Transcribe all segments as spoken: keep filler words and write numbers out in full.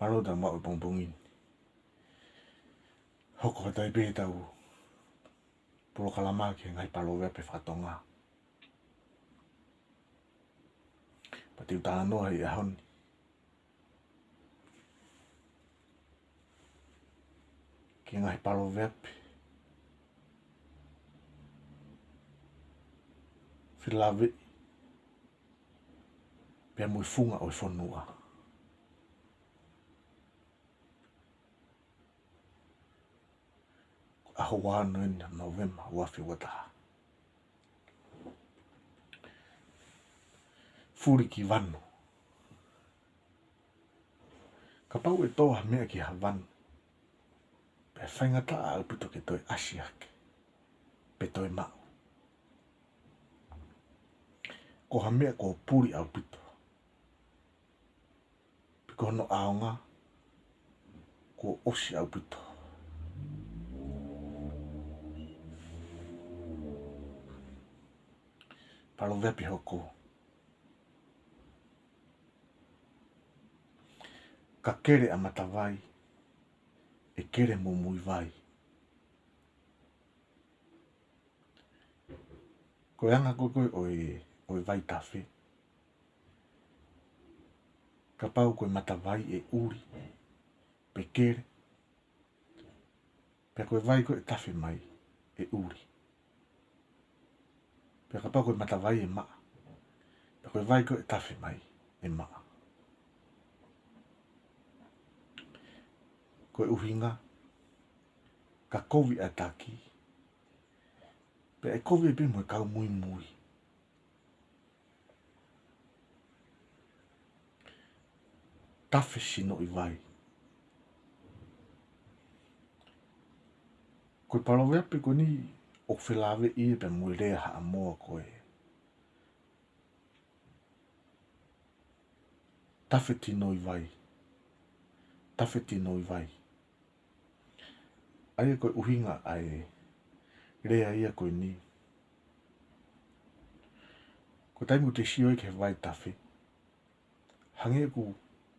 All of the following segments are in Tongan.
Mālō e tau maʻu e pongipongi ni. Hoko atu ai pē ʻetau polokalama ki he ngaahi paloveape faka-Tonga. Pea te u talanoa he ʻaho ni ki he ngaahi paloveape felāveʻi pea mo e funga ʻo e fonua. ʻAho ua noa eni ʻo Nōvema, ua afe ua taha. Fuli ki vanu. Kapau ʻe tō ha meʻa ki ha vanu, pea faingataʻa ʻaupito ke toe ʻasi hake, pe toe maʻu. Ko ha meʻa kuo puli ʻaupito, pe ko hono ʻaonga kuo ʻosi ʻaupito. Paloveape hoko: Ka kele ʻa Matavai, ʻe kele mo Muivai. Ko e anga ko ē ko ē ʻo e, ʻo e vaitafe, kapau ko e matavai ʻe ʻuli pe kele, pea ko e vai ko ē ʻe tafe mai ʻe ʻuli. Pea kapau ko e matavai ʻe maʻa, pea ko e vai ko ē ʻe tafe mai ʻe maʻa. Ko e ʻuhinga, ka kovi ʻa e taki, pea ʻe kovi pē mo e kau muimui. Tafe sinoʻi vai. Ko e paloveape ko eni ʻoku felāveʻi ia pea mo e lea Haʻamoa ko e tafe tinoi vai. Tafe tinoi vai. ʻA ia ko e ʻuhinga ʻa e lea ia ko eni, ko e taimi ʻoku te sio ai ki he vaitafe, hangē ʻoku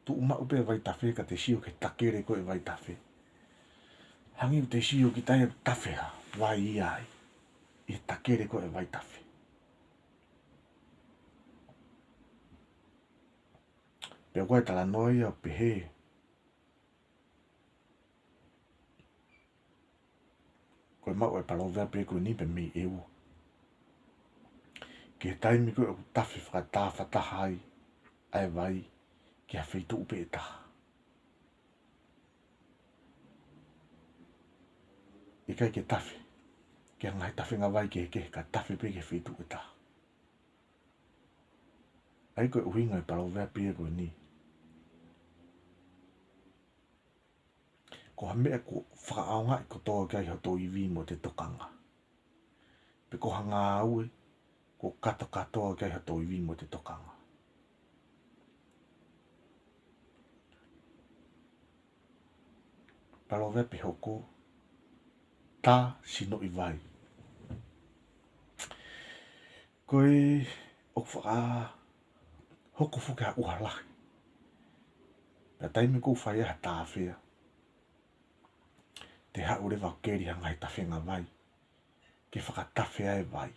tuʻu maʻu pē vaitafe ka te sio ki he takele ko ē vaitafe. Hangē ʻoku te sio ki tai ʻoku tafe ha vai ia ai ʻi he takele ko ē vaitafe. Pea ko e talanoa ia ʻo pehē, ko e maʻu e paloveape ko eni pē mei ʻEua, ki he taimi ko ē ʻoku tafe fakatāfataha ai ʻa e vai ki ha feituʻu pē ʻe taha. ʻIkai ke tafe ki ha ngaahi tafenga vai kehekehe, ka tafe pē ki he feituʻu ʻe taha. ʻA ia ko e ʻuhinga e paloveape ia ko eni, ko ha meʻa kuo fakaʻaongaʻi kotoa ki ai hoto ivi mo ʻete tokanga, pe ko ha ngāue kuo katokatoa ki ai hoto ivi mo ʻete tokanga. Paloveape hoko: Tā sinoʻi vai. Ko e ʻoku fakahoko foki ha ʻuha lahi, pea taimi ʻoku fai ai ha tāfea, te haʻu leva ʻo keli ha ngaahi tafenga vai ke fakatafe ai e vai.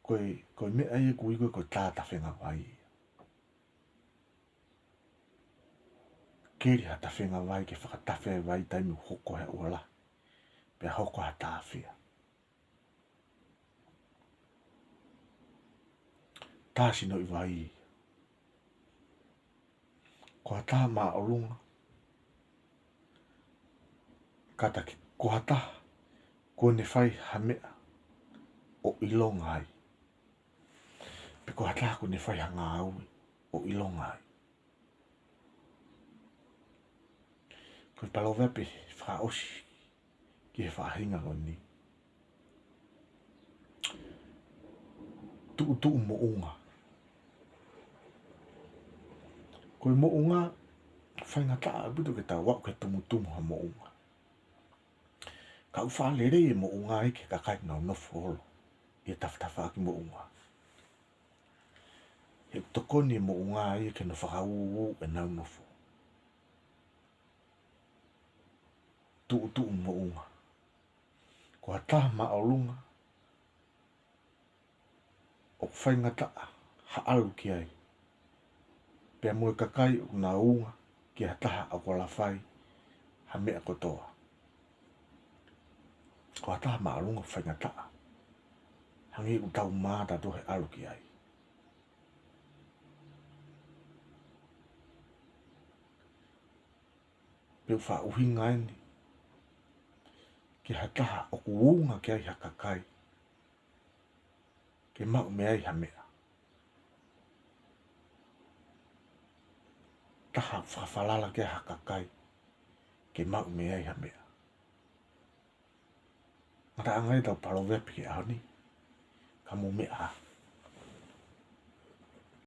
Ko e, ko e meʻa ia ʻoku ui ko e, ko e tā tafenga vai. Keli ha tafenga vai ke fakatafe e vai taimi ʻoku hoko ha ʻuha lahi, pea hoko ha tāfea. Tā sinoʻi vai. Ko ha taha māʻolunga, kātaki, ko ha taha kuo ne fai ha meʻa ʻo ʻilonga ai, pe ko ha taha kuo ne fai ha ngāue ʻo ʻilonga ai. Ko e paloveape fakaʻosi ki he faʻahinga ko eni: Tuʻutuʻu moʻunga. Ko e moʻunga, faingataʻa ʻaupito ke tau aʻu ki he tumutumu ha moʻunga. Ka ʻoku faʻa lelei e moʻunga ia ki he kakai ʻoku nau nofo holo ʻi he tafatafaʻaki moʻunga. ʻE tokoni e moʻunga ia ke ne fakaūū ʻenau nofo. Tuʻutuʻu moʻunga. Ko ha taha māʻolunga ʻoku faingataʻa ha ʻalu ki ai, pea mo e kakai ʻoku nau ūnga ki ha taha ʻoku ala fai ha meʻa kotoa. Ko ha taha māʻolunga faingataʻa, hangē ʻoku tau mātā atu he ʻalu ki ai. Pea ʻoku faʻa ʻuhinga eni ki ha taha ʻoku ūnga ki ai ha kakai ke maʻu mei ai ha meʻa. Taha fakafalala ki ai ha kakai ke maʻu mei ai ha meʻa. Ngataʻanga ʻetau paloveape ki he ʻaho ni, ka mou meʻa ā.